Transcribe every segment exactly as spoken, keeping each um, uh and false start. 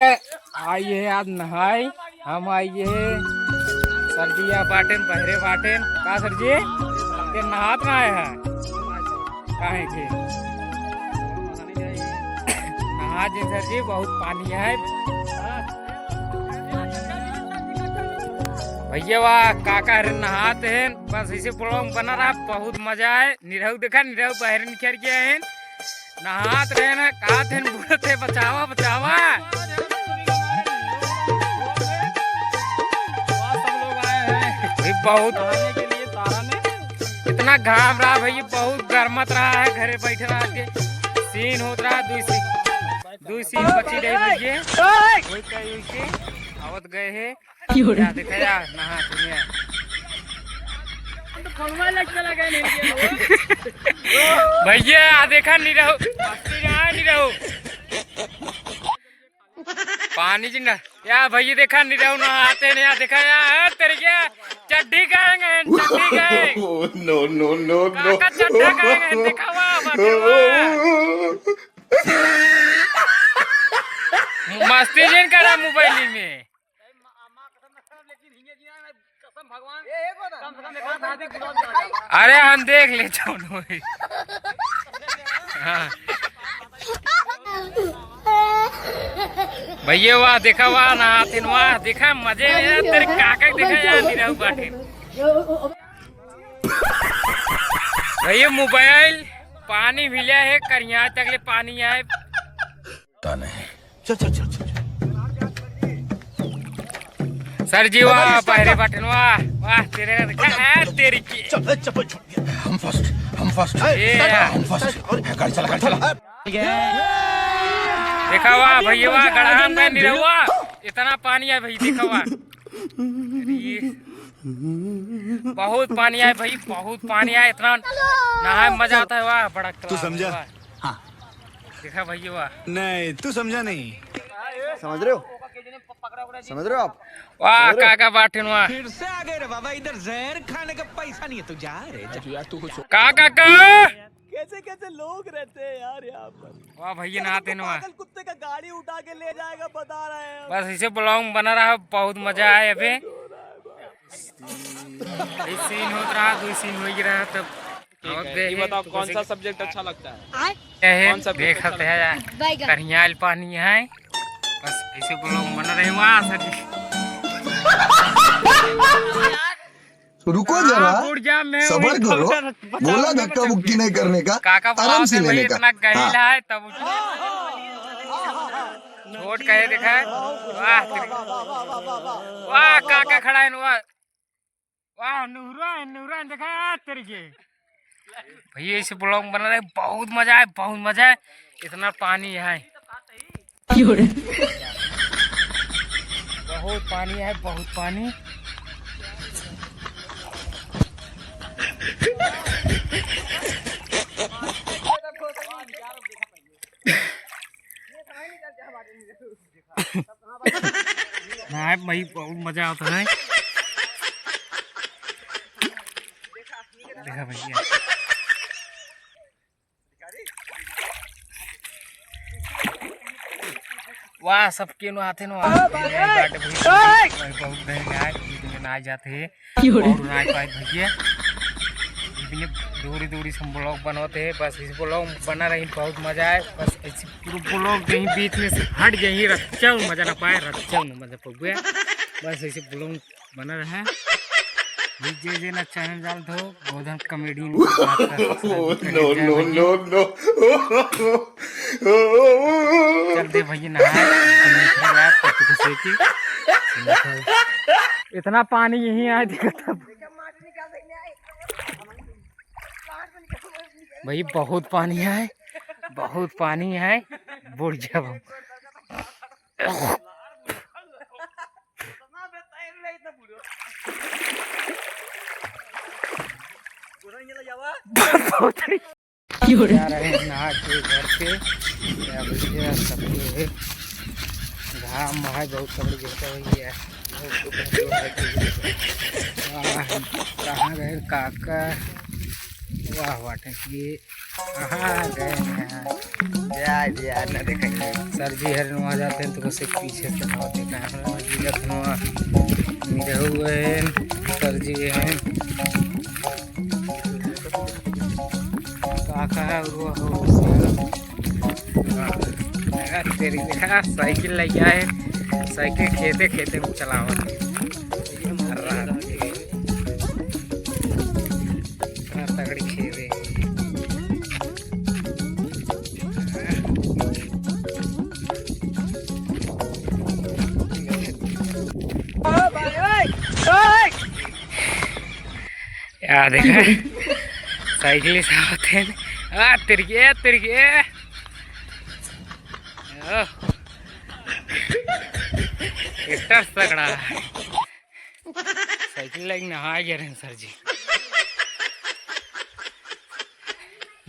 आइए आज नहाई, हम आइए। सर जी या बाटेन, बहरे बाटेन। का सर जी? के नहात ना आए हैं? काहे के? नहा जी सर जी, बहुत पानी है। भैया वाह, काका हरे नहात हैं। बस ऐसे vlog बना रहा, बहुत मजा है। निरहू देखा, निरहू बहरे निकल गया है। नहात रहे ना, कहत हैं, बोलत हैं, "बचावा, बचावा।" भाई, बहुत इतना घाम रहा भाई, बहुत गर्मत रहा है, घरे बैठे रहा के सीन होत रहा, दुई सीन, दुई सीन बची रही भैया। वही कही हुई के आवत गए है। क्यों रे? या देखा या, नहा दुनिया। भैया, आ देखा, निरहू, मस्ती ना, निरहू। पानी जी ना, या भैया देखा, निरहू नहाते हैं, या देखा, या, ए, तेरी क्या, चड्डी गैंग है, चड्डी गैंग। No, no, no, no। काका चड्डा गैंग है, देखा वाह, बाटे वाह। मस्ती जिन करा मोबाइल में। अरे हम देख ले जौन होई। हाँ। भैया वाह, देखा वाह, नहातिन वाह, देखा मजे में तेरे काका के देखा यार, निरहू बाटे। भैया मोबाइल पानी मिला है, करिया तक ले पानी आए। पता नहीं। चल, चल, चल, चल। सर जी, वाह, पहरे बटन, वाह, वाह, तेरे, चल, चल, तेरी की। चल, ए, चप्पल छोड़ दिया। हम first, हम first। ए, ए, हम first। और गाड़ी चला, गाड़ी चला। देखा, वाह, भैया, वाह, गड़हान में निरहुआ, इतना पानी है भाई, देखा, वाह। अरे, बहुत पानी है भाई, बहुत पानी है, इतना नहाए में मजा आता है, वाह, बड़ा तू class, समझा? वाह। हाँ। देखा भैया, वाह। नहीं, तू समझा नहीं। समझ रहे हो? समझ रहे हो आप? वाह, समझ रहे हो? काका बाटिन, वाह। फिर से आ गए रे बाबा, इधर जहर खाने का पैसा नहीं है, तू जा रे, जा। का काका? कैसे कैसे लोग रहते हैं यार यहाँ पर। वाह भैया, नहाते हैं, वाह। पागल कुत्ते का गाड़ी उठा के ले जाएगा, बता रहे हैं। बस ऐसे vlog बना रहा, बहुत मजा आए अबे। एक scene होत रहा, दो scene हो ही रहा, तब ठीक है, ये बताओ, कौन सा subject अच्छा लगता है? कौन subject अच्छा लगता है? करियाल पानी है, बस ऐसे vlog बना रहे, वाह सर जी। रुको जरा, सबर करो। बोला धक्का मुक्की नहीं करने का, आराम से लेने का। इतना गहिला है तब छोट कहे देखा है। वाह तेरी, वाह काका खड़ा है, वाह। वाह, नूरा है, नूरा है, देखा है, आ, तेरी के। भैया, ऐसे vlog बना रहे, बहुत मजा है, बहुत मजा है। इतना पानी है। क्यों रे? बहुत पानी है, बहुत पानी। ना है भाई, बहुत मजा आता है। देखा भैया, वाह, सबके नु आते नु आते हैं, बाटे भाई, बहुत महंगा है, बीच में ना जाते हैं। और ना पाए भैया, इतने दूरी दूरी से हम vlog बनवाते हैं, बस इस vlog बना रही, बहुत मजा आए। बस ऐसे पूरा vlog कहीं बीच में से हट जाइए, रच्चा मजा ना पाए, रच्चा मजा पौबे। बस ऐसे vlog बना रहे। जे जे ना channel डाल दो, गोधन comedy। No, no, no, no। चल दे भैया नहाए, इतना पानी यहीं आए, देखो तब। भाई बहुत पानी है, बहुत पानी है, बुड़ जाब हम। जा रहे हैं नहा के घर पे। क्या भैया, सब लोग है। घाम है बहुत, कपड़े गिरता हुआ है। वाह, कहाँ गए काका? वाह, वाटे ये हाँ, गए हैं। जा, जा, ना देखेंगे। सर जी हर वहाँ जाते हैं तो बस एक पीछे से बहुत देखा है। हमारा जी का धुआं निरहु है, सर जी हैं। काका है, वो हो, हाँ। तेरी देखा, साइकिल लेके आए, साइकिल खेते खेते में चलावत है। इतना तगड़ी खेवे। या देखा, साइकिल से आवत है। आ, तेरी के, तेरी के। ओ। ट्रैक्टर तगड़ा है। साइकिल लाइक नहा गया रहे सर जी।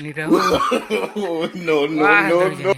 नहीं तो नो, नो, वाह, नो, सर जी। नो।